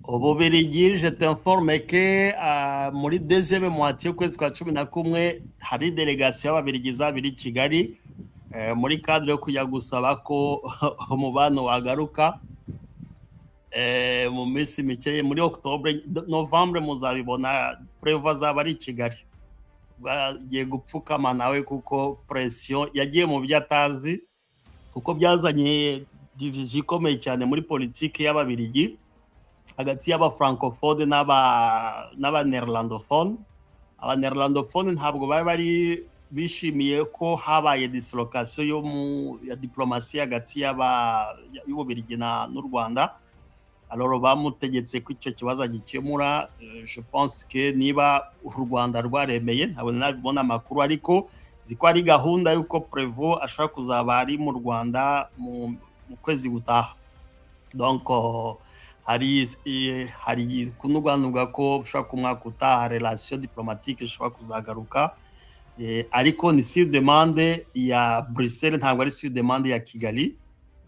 Ububirigi, je t'informe que muri deuxième moitié y'ukwezi kwa 11 hari délégation y'Ababirigi izaba iri i Kigali muri cadre yo kujya gusaba ko umubano wagaruka. Mu minsi mike, muri octobre, novembre, muzabibona, Prévot azaba ari i Kigali, bagiye gupfukama nawe kuko pression yagiye mu byo atazi, kuko byazanye division ikomeye cyane muri politiki y'Ababirigi hagati y'abafrancophone n'aba néerlandophone. Aba néerlandophone ntabwo bari bari bishimiye ko habaye dislocation yo mu ya diplomatie hagati y'Ububirigi n'u Rwanda. Alors bamutegetse ko icyo kibazo agikemura. Je pense que niba u Rwanda rwaremeye, ntabwo nabibona amakuru, ariko nzi ko ari gahunda y'uko Prévot ashobora kuzaba ari mu Rwanda mu kwezi gutaha. Donc hari kunugwanugwa ko ushobora ku mwaka utaha relation diplomatique ishobora kuzagaruka, ariko ni sur demande ya Bruxelles, ntabwo ari sur demande ya Kigali.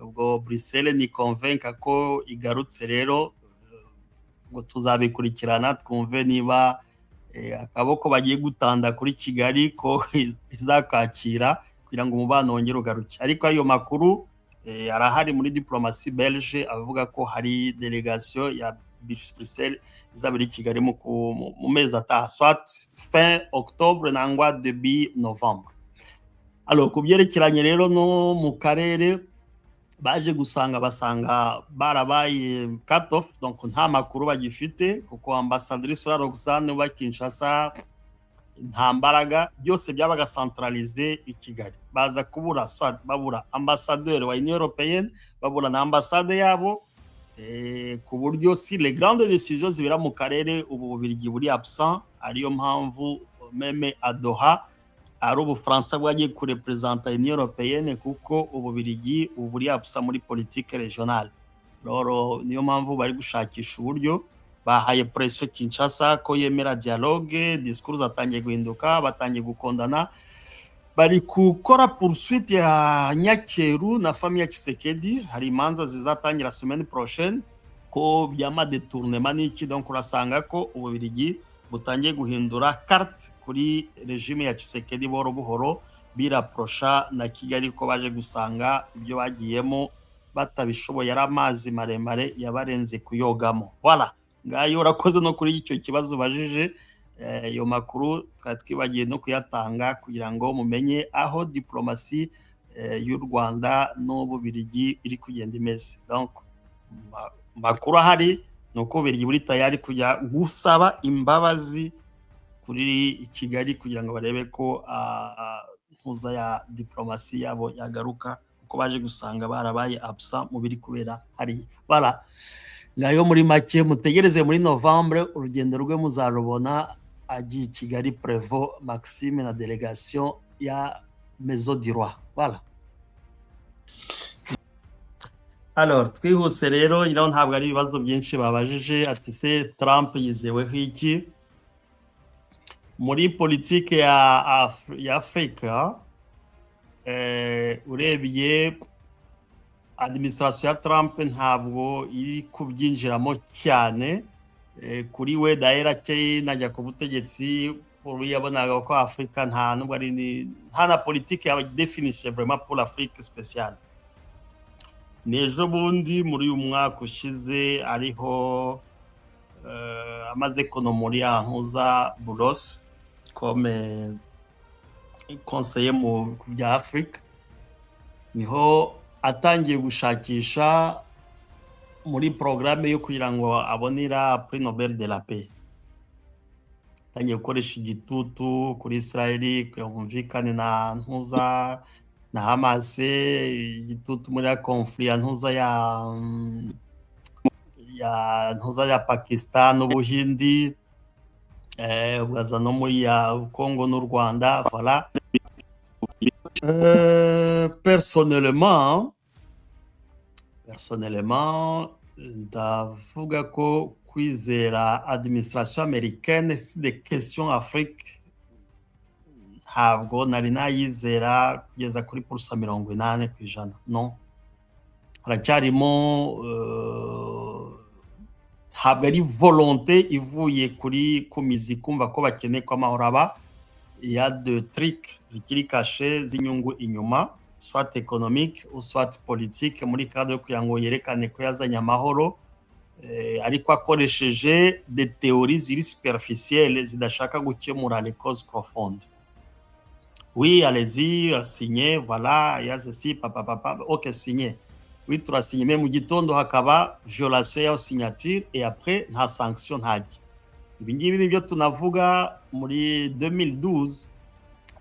Ubwo Bruxelles ni convainca ko igarutse rero, ubwo tuzabikurikirana twumve niba akaboko bagiye gutanda kuri Kigali ko izakakira kugira ngo umubano wongere ugaruke. Ariko ayo makuru arahari muri diplomatie belge, avuga ko hari délégation ya Bruxelles izaba iri i Kigali mu mezi ataha, soit fin octobre nangwa début novembre. Alors ku byerekeranye rero no mu karere, baje gusanga basanga barabaye cut off, donc nta makuru bagifite, kuko ambassadrice wa Roxane uba Kinshasa nta mbaraga, byose byabaga centralisé i Kigali. Baza kubura, soit babura ambassadeur wa Union européenne, babura na ambassade yabo, ku buryo si les grandes décisions zibera mu karere ubu Bubirigi buri absent. Ariyo mpamvu même à Doha ari Ubufaransa bwagiye kurepresenta Union européenne, kuko Ububirigi ubu buri absent muri politique régionale. Rero niyo mpamvu bari gushakisha uburyo bahaye pression Kinshasa ko yemera dialogue. Discours zatangiye guhinduka, batangiye gukondana, bari gukora poursuite ya Nyakeru na famille ya Tshisekedi. Hari imanza zizatangira semaine prochaine ko byama détournement n'iki. Donc urasanga ko Ububirigi butangiye guhindura carte kuri régime ya Tshisekedi buhoro buhoro, birapprocha na Kigali, ko baje gusanga ibyo bagiyemo batabishoboye, ari amazi maremare yabarenze kuyogamo. Voilà, ngayo, urakoze no kuri icyo kibazo ubajije. Ayo makuru twari twibagiye no kuyatanga kugira ngo mumenye aho diplomatie y'u Rwanda n'Ububirigi iri kugenda imeze. Donc makuru ahari ni uko Ububirigi buri tayari kujya gusaba imbabazi kuri Kigali kugira ngo barebe ko ntuza ya diplomatie yabo yagaruka, kuko baje gusanga barabaye absent mu biri kubera hariya. Voilà, ngayo muri make. Mutegereze muri novembre urugendo rwe muzarubona agiye i Kigali, Prévot Maxime na délégation ya Maison du Roi. Voilà. Alors twihuse rero, nyiraho ntabwo ari ibibazo byinshi babajije. Ati se Trump yizeweho iki muri politike ya Afurika? Urebye administration ya Trump ntabwo iri kubyinjiramo cyane. Kuri we dahera najya ku butegetsi yabonaga ko Afurika nta nubwo ari nta na politike ya définie vraiment pour l'Afrique spéciale. Ni ejo bundi muri uyu mwaka ushize ariho amaze kunommer ntuza Boulos comme conseiller mu bya Afurika, niho atangiye gushakisha muri porogaramu yo kugira ngo abonera prix Nobel de la paix. Atangiye gukoresha igitutu kuri Israel kugira ngo humvikane na ntuza na Hamas, igitutu muri ya conflit ya ntuza ya ntuza ya Pakistan n'Ubuhindi, ugaza no muri ya Congo n'u Rwanda. Voilà. Personnellement ndavuga ko kwizera administration américaine sur des questions Afrique, ntabwo nari nayizera kugeza kuri 80%. No haracyarimo Ntabwo ari volonté ivuye kuri ku mizi kumva ko bakeneye ko amahoro aba. Il y a de trucs zikiri cachés z'inyungu inyuma, soit économique ou soit politique, muri cadre yo kugira ngo yerekane ko yazanye amahoro, ariko akoresheje des théories ziri superficielles zidashaka gukemura les causes profondes. Oui, allez-y, signez, voilà, il y a ceci, papa papa, ok, signez. Oui, turasinye, mais mu gitondo hakaba violation ya signature et après nta sanction, ntajya. Ibi ngibi nibyo tunavuga muri 2012,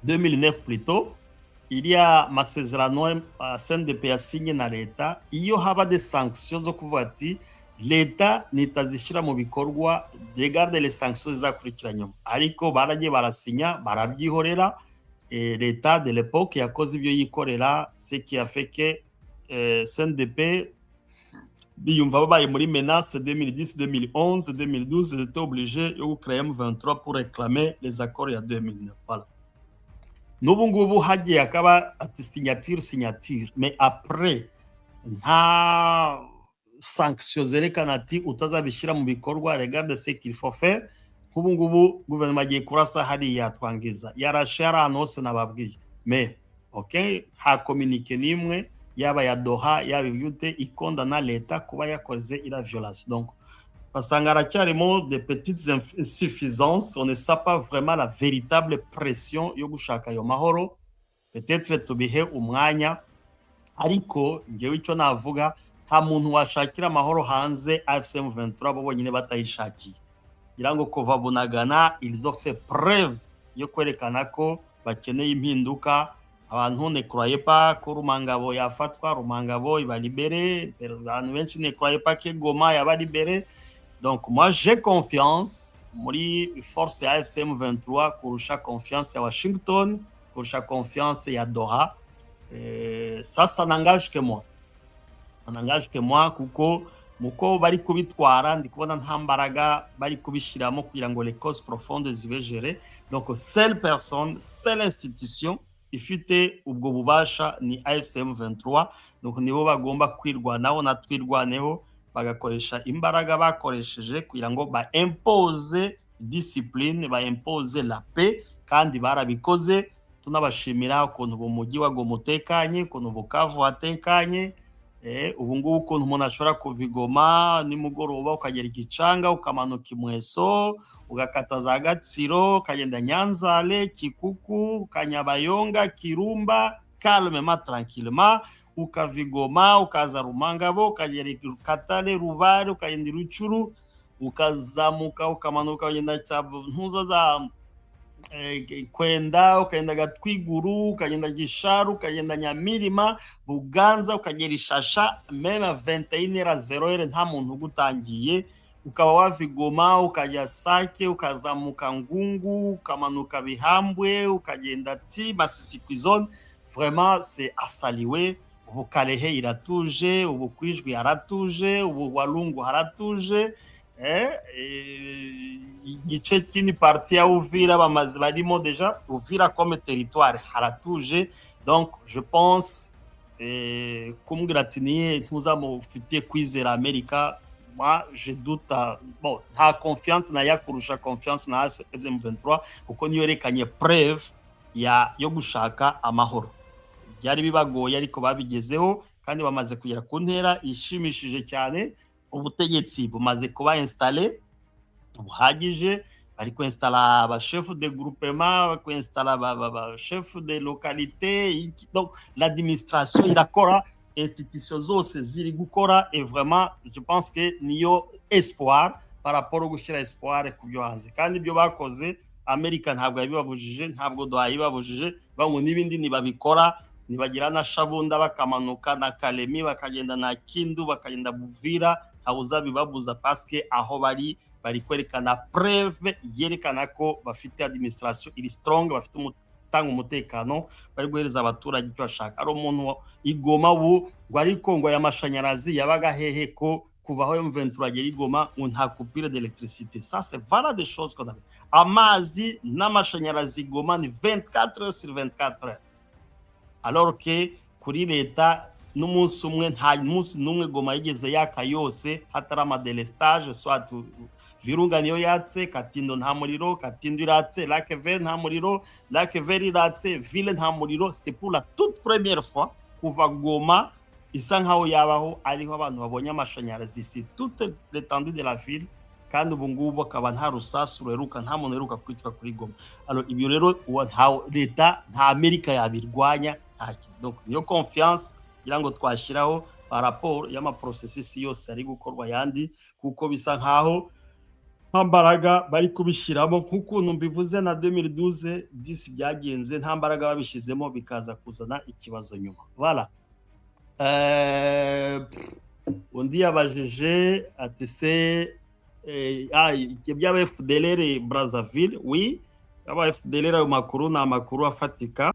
2009 plutôt, iriya masezerano CNDP yasinye na leta. Iyo haba des sanctions zo kuvuga ati leta nitazishyira mu bikorwa, regarde les sanctions zizakurikira nyuma. Ariko baragiye barasinya, barabyihorera. Leta de l'époque yakoze ibyo yikorera, ce qui a fait que CNDP biyumva babaye muri menace. 2010, 2011, 2012, ils étaient obligés yo gucréer M23 pour réclamer les accords ya 2009. Voilà. N'ubu ngubu hagiye hakaba ati signature, signature, mais après nta sanction zerekana ati utazabishyira mu bikorwa, regarde ce qu'il faut faire. Nk'ubu ngubu guverinoma agiye kurasa hariya twangiza yarashe hari ahantu hose nababwiye, mais ok, nta communiqué n'imwe, yaba ya Doha, yaba ibyute, ikondana leta kuba yakoze ira violation. Donc basanga haracyarimo des petites insuffisances, on ne sait pas vraiment la véritable pression yo gushaka ayo mahoro. Peut-être tubihe umwanya, ariko ngewe icyo navuga, nta muntu washakira amahoro hanze AFC M23 bo bonyine batayishakiye. Ngira ngo kuva Bunagana, ils ont fait preuve yo kwerekana ko bakeneye impinduka. Abantu ne croyaient pas ko Rumangabo yafatwa, Rumangabo iba libéré. Abantu benshi ne croyaient pas que Goma yaba libéré. Donc moi, j'ai confiance muri force ya AFC M23 kurusha confiance ya Washington, kurusha confiance ya Doha. Ça n'engage que moi, ça n'engage que moi, kuko muko bari kubitwara ndi kubona nta mbaraga bari kubishyiramo kugira ngo les causes profondes zibe gérées. Donc seule personne, seule institution ifite ubwo bubasha ni AFC M23. Donc nibo bagomba kwirwanaho na Twirwaneho, bagakoresha imbaraga bakoresheje kugira ngo ba impose discipline, ba impose la paix, kandi barabikoze. Tunabashimira ukuntu mu mujyi wa Goma utekanye, ukuntu Bukavu hatekanye. Ubu ngubu ukuntu umuntu ashobora kuva i Goma nimugoroba, ukagera Igicanga, ukamanuka Imweso, ugakata za Gatsiro, ukagenda Nyanzale, Kikuku, Kanyabayonga, Kirumba, calmement, tranquillement, ukava i Goma ukaza Rumangabo, ukagera Katale, Rubare, ukagenda Rutshuru, ukazamuka, ukamanuka, ukagenda ntuza za Kwenda, ukagenda Gatwiguru, ukagenda Gisharu, ukagenda Nyamirima, Buganza, ukagera Ishasha, même à 21h00 nta muntu ugutangiye. Ukaba wava i Goma ukajya Sake, ukazamuka Ngungu, ukamanuka Bihambwe, ukagenda ti Masisi ku zone. Vraiment, c'est à saluer. Ubu Kalehe iratuje, ubu Kwijwi haratuje, ubu Walungu haratuje. Igice kini partie ya Uvira bamaze barimo déjà, Uvira comme territoire haratuje. Donc je pense, kumbwira ati niye ntuzamufitiye kwizera Amerika, moi je doute. Bon, nta confiance na kurusha confiance na M23, kuko niyo yerekanye preuve ya yo gushaka amahoro. Byari bibagoye, ariko babigezeho kandi bamaze kugera ku ntera ishimishije cyane. Ubutegetsi bumaze kuba installé buhagije, bari kwinstalla aba chef de groupement, bari kwinstalla aba chef de localité. Donc l'administration irakora, institution zose ziri gukora, et vraiment je pense que niyo espoir par rapport au gushyira espoir ku byo hanze. Kandi ibyo bakoze, Amerika ntabwo yabibabujije, ntabwo Doha yabibabujije, ngo n'ibindi ntibabikora. Nibagira na Shabunda, bakamanuka na Kalemi, bakagenda na Kindu, bakagenda Buvira, ntawe uzabibabuza, parce que aho bari bari kwerekana preuve yerekana ko bafite administration iri strong, bafite gutanga umutekano, bari guhereza abaturage icyo bashaka. Ari umuntu igoma ubu ngo ariko ngo aya mashanyarazi yabaga hehe, ko kuva aho M23 agera igoma ngo nta coupure d'électricité? Ça, c'est voilà des choses qu'on avait. Amazi n'amashanyarazi Goma ni 24 heures sur 24 heures, alors que kuri leta N'umunsi umwe, nta munsi n'umwe Goma yigeze yaka yose hatari ama délestage, soit Virunga niyo yatse, Katindo nta muriro, Katindo iratse, Lac Vert nta muriro, Lac Vert iratse, ville nta muriro. C'est pour la toute première fois kuva Goma isa nkaho yabaho ariho abantu babonye amashanyarazi sur toute l'étendue de la ville. Kandi ubu ngubu akaba nta rusasu ruheruka, nta muntu uheruka kwicwa kuri Goma. Alors ibyo rero nta leta, nta Amerika yabirwanya, nta kintu. Donc niyo confiance kugira ngo twashyiraho par rapport y'ama processus yose ari gukorwa yandi, kuko bisa nkaho nta mbaraga bari kubishyiramo nk'ukuntu mbivuze na 2012 disi byagenze, nta mbaraga babishyizemo, bikaza kuzana ikibazo nyuma. Voilà. Undi yabajije ati se byaba FDLR Brazzaville? Oui, yaba FDLR, ayo makuru ni amakuru afatika.